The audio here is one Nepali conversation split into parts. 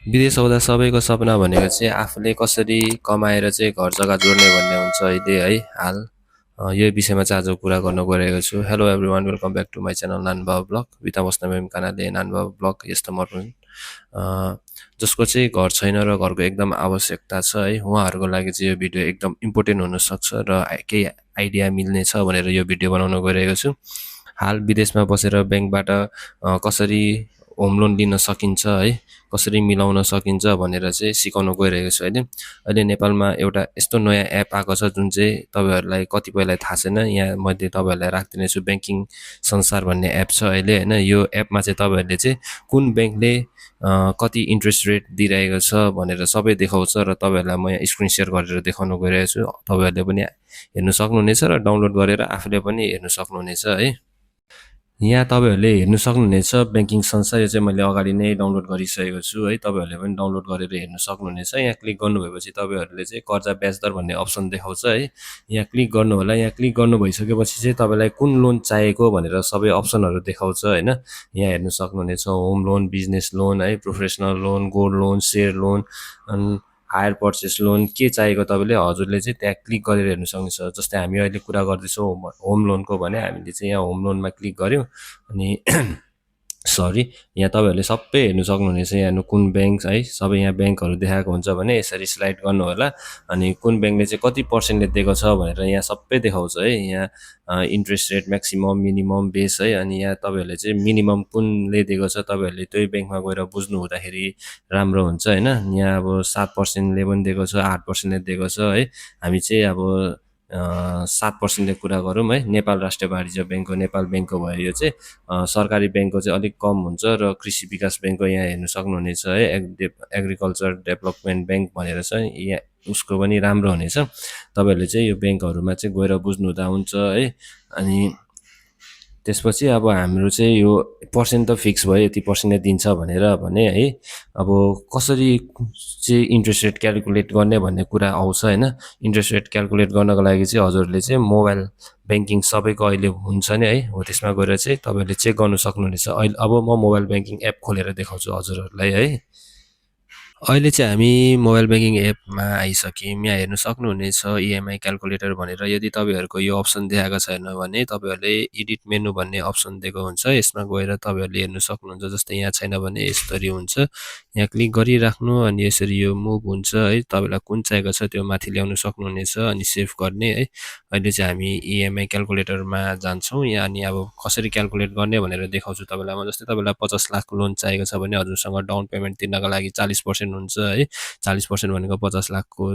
विदेश आउँदा सबैको सपना भनेको चाहिँ आफूले कसरी कमाएर चाहिँ घर जग्गा जोड्ने भन्ने हुन्छ अहिले है हाल। यो विषयमा चाहिँ आज कुरा गर्न गइरहेको छु। Hello everyone, welcome back to my channel Nanbabu blog. बिता बस्न मेम कानाले नानबाबु ब्लग यस्तो मर्पन जसको चाहिँ घर छैन र घरको एकदम आवश्यकता छ है, उहाँहरूको लागि चाहिँ यो भिडियो एकदम इम्पोर्टेन्ट हुनसक्छ र केही आइडिया मिल्नेछ भनेर यो भिडियो बनाउन गइरहेको छु। हाल विदेशमा बसेर ब्याङ्कबाट कसरी होम लोन लिन सकिन्छ है, कसरी मिलाउन सकिन्छ भनेर चाहिँ सिकाउन गइरहेको छु अहिले। अहिले नेपालमा एउटा यस्तो नयाँ एप आएको छ जुन चाहिँ तपाईँहरूलाई कतिपयलाई थाहा छैन। यहाँ मध्ये तपाईँहरूलाई राखिदिनेछु ब्याङ्किङ संसार भन्ने एप छ अहिले होइन। यो एपमा चाहिँ तपाईँहरूले चाहिँ कुन ब्याङ्कले कति इन्ट्रेस्ट रेट दिइरहेको छ भनेर सबै देखाउँछ र तपाईँहरूलाई म यहाँ स्क्रिन सेयर गरेर देखाउन गइरहेको छु। तपाईँहरूले पनि हेर्नु सक्नुहुनेछ र डाउनलोड गरेर आफूले पनि हेर्नु सक्नुहुनेछ है। यहाँ तपाईँहरूले हेर्नु सक्नुहुनेछ ब्याङ्किङ संसार, यो चाहिँ मैले अगाडि नै डाउनलोड गरिसकेको छु है। तपाईँहरूले पनि डाउनलोड गरेर हेर्नु सक्नुहुनेछ। यहाँ क्लिक गर्नुभएपछि तपाईँहरूले चाहिँ कर्जा ब्याज दर भन्ने अप्सन देखाउँछ है। यहाँ क्लिक गर्नु होला। यहाँ क्लिक गर्नु भइसकेपछि चाहिँ तपाईँलाई कुन लोन चाहिएको भनेर सबै अप्सनहरू देखाउँछ होइन। यहाँ हेर्नु सक्नुहुनेछ होम लोन, बिजनेस लोन है, professional loan, gold loan, share loan, अनि हायर पर्चेस लोन के चाहिएको तपाईँले हजुरले चाहिँ त्यहाँ क्लिक गरेर हेर्नु सक्नुहुन्छ। जस्तै हामी अहिले कुरा गर्दैछौँ होम लोनको भने हामीले चाहिँ यहाँ होम लोनमा क्लिक गऱ्यौँ अनि सरी यहाँ तपाईँहरूले सबै हेर्नु सक्नुहुनेछ। यहाँ कुन ब्याङ्क है, सबै यहाँ ब्याङ्कहरू देखाएको हुन्छ भने यसरी स्लाइड गर्नु होला। अनि कुन ब्याङ्कले चाहिँ कति पर्सेन्टले दिएको छ भनेर यहाँ सबै देखाउँछ है। यहाँ interest rate maximum, minimum, base है। अनि यहाँ तपाईँहरूले चाहिँ मिनिमम कुनले दिएको छ तपाईँहरूले त्यही ब्याङ्कमा गएर बुझ्नु हुँदाखेरि राम्रो हुन्छ होइन। यहाँ अब 7%ले पनि दिएको छ, 8%ले दिएको छ है। हामी चाहिँ अब 7%ले कुरा गरौँ है। नेपाल राष्ट्रिय वाणिज्य ब्याङ्कको, नेपाल ब्याङ्कको भयो यो चाहिँ। सरकारी ब्याङ्कको चाहिँ अलिक कम हुन्छ र कृषि विकास ब्याङ्कको यहाँ हेर्नु सक्नुहुनेछ है। एग्रिकल्चर डेभलपमेन्ट ब्याङ्क भनेर छ यहाँ, उसको पनि राम्रो हुनेछ। तपाईँहरूले चाहिँ यो ब्याङ्कहरूमा चाहिँ गएर बुझ्नु हुँदा हुन्छ है। अनि त्यसपछि अब हाम्रो चाहिँ यो पर्सेन्ट त फिक्स भयो, यति पर्सेन्टले दिन्छ भनेर भने है। अब कसरी चाहिँ इन्ट्रेस्ट रेट क्यालकुलेट गर्ने भन्ने कुरा आउँछ होइन। इन्ट्रेस्ट रेट क्यालकुलेट गर्नको लागि चाहिँ हजुरले चाहिँ मोबाइल ब्याङ्किङ सबैको अहिले हुन्छ नि है, हो त्यसमा गएर चाहिँ तपाईँहरूले चेक गर्नु सक्नुहुनेछ। अहिले अब म मोबाइल ब्याङ्किङ एप खोलेर देखाउँछु हजुरहरूलाई है। अहिले चाहिँ हामी मोबाइल ब्याङ्किङ एपमा आइसक्यौँ। यहाँ हेर्नु सक्नुहुनेछ इएमआई क्यालकुलेटर भनेर। यदि तपाईँहरूको यो अप्सन देखाएको छैन भने तपाईँहरूले एडिट मेनु भन्ने अप्सन दिएको हुन्छ, यसमा गएर तपाईँहरूले हेर्नु सक्नुहुन्छ। जस्तै यहाँ छैन भने यसरी हुन्छ। यहाँ क्लिक गरिराख्नु अनि यसरी यो मुभ हुन्छ है। तपाईँलाई कुन चाहिएको छ त्यो माथि ल्याउनु सक्नुहुनेछ अनि सेभ गर्ने है। अहिले चाहिँ हामी इएमआई क्यालकुलेटरमा जान्छौँ। यहाँ अनि अब कसरी क्यालकुलेट गर्ने भनेर देखाउँछु तपाईँलाई म। जस्तै तपाईँलाई 50 लाख लोन चाहिएको छ भने हजुरसँग डाउन पेमेन्ट तिर्नको लागि 40% हुन्छ है। 40% भनेको 50 लाखको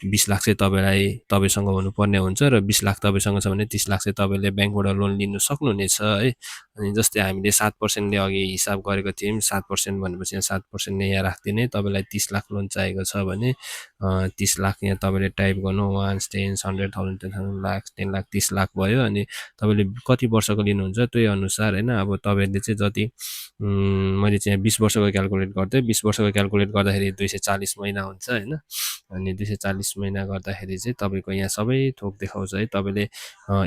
20 लाख चाहिँ तपाईँसँग हुनुपर्ने हुन्छ र 20 लाख तपाईँसँग छ भने 30 लाख चाहिँ तपाईँले ब्याङ्कबाट लोन लिनु सक्नुहुनेछ है। अनि जस्तै हामीले 7%ले अघि हिसाब गरेको थियौँ, 7% भनेपछि यहाँ 7%ले यहाँ राखिदिने। तपाईँलाई 30 लाख लोन चाहिएको छ भने 30 लाख यहाँ तपाईँले टाइप गर्नु, 1, 10, 100,000, 10,000 लाख, 10 लाख, 30 लाख भयो। अनि तपाईँले कति वर्षको लिनुहुन्छ त्यही अनुसार होइन। अब तपाईँहरूले चाहिँ जति मैले चाहिँ 20 वर्षको क्यालकुलेट गर्थेँ। 20 वर्षको क्यालकुलेट गर्दाखेरि 240 महिना हुन्छ होइन। अनि 240 महिना गर्दाखेरि चाहिँ तपाईँको यहाँ सबै थोक देखाउँछ है। तपाईँले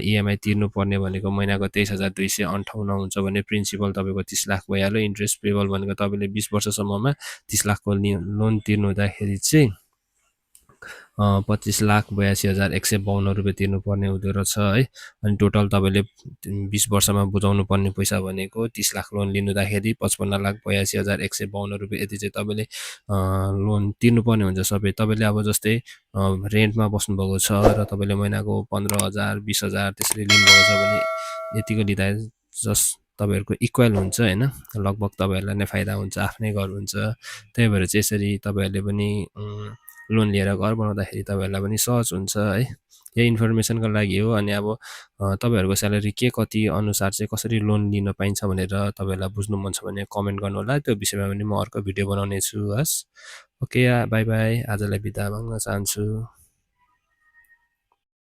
इएमआई तिर्नुपर्ने भनेको महिनाको 23,258 हुन्छ भने प्रिन्सिपल तपाईँको 30 लाख भइहाल्यो। इन्ट्रेस्ट पेबल भनेको तपाईँले 20 वर्षसम्ममा 30 लाखको लोन तिर्नु हुँदाखेरि चाहिँ 25,82,152 रुपियाँ तिर्नुपर्ने हुँदो रहेछ है। अनि टोटल तपाईँले 20 वर्षमा बुझाउनु पर्ने पैसा भनेको 30 लाख लोन लिनुहुँदाखेरि 55,82,152 रुपियाँ यति चाहिँ तपाईँले लोन तिर्नुपर्ने हुन्छ सबै। तपाईँले अब जस्तै रेन्टमा बस्नुभएको छ र तपाईँले महिनाको 15,000, 20,000 त्यसरी लिनुभएको छ भने यतिको लिँदा जस्ट तपाईँहरूको इक्वल हुन्छ होइन। लगभग तपाईँहरूलाई नै फाइदा हुन्छ, आफ्नै घर हुन्छ। त्यही भएर चाहिँ यसरी तपाईँहरूले पनि लोन लिएर घर बनाउँदाखेरि तपाईँहरूलाई पनि सहज हुन्छ है। यही इन्फर्मेसनको लागि हो। अनि अब तपाईँहरूको स्यालेरी के कति अनुसार चाहिँ कसरी लोन लिन पाइन्छ भनेर तपाईँहरूलाई बुझ्नु मन छ भने कमेन्ट गर्नु होला। त्यो विषयमा पनि म अर्को भिडियो बनाउने छु। हस्, ओके, बाई बाई। आजलाई बिदा माग्न चाहन्छु।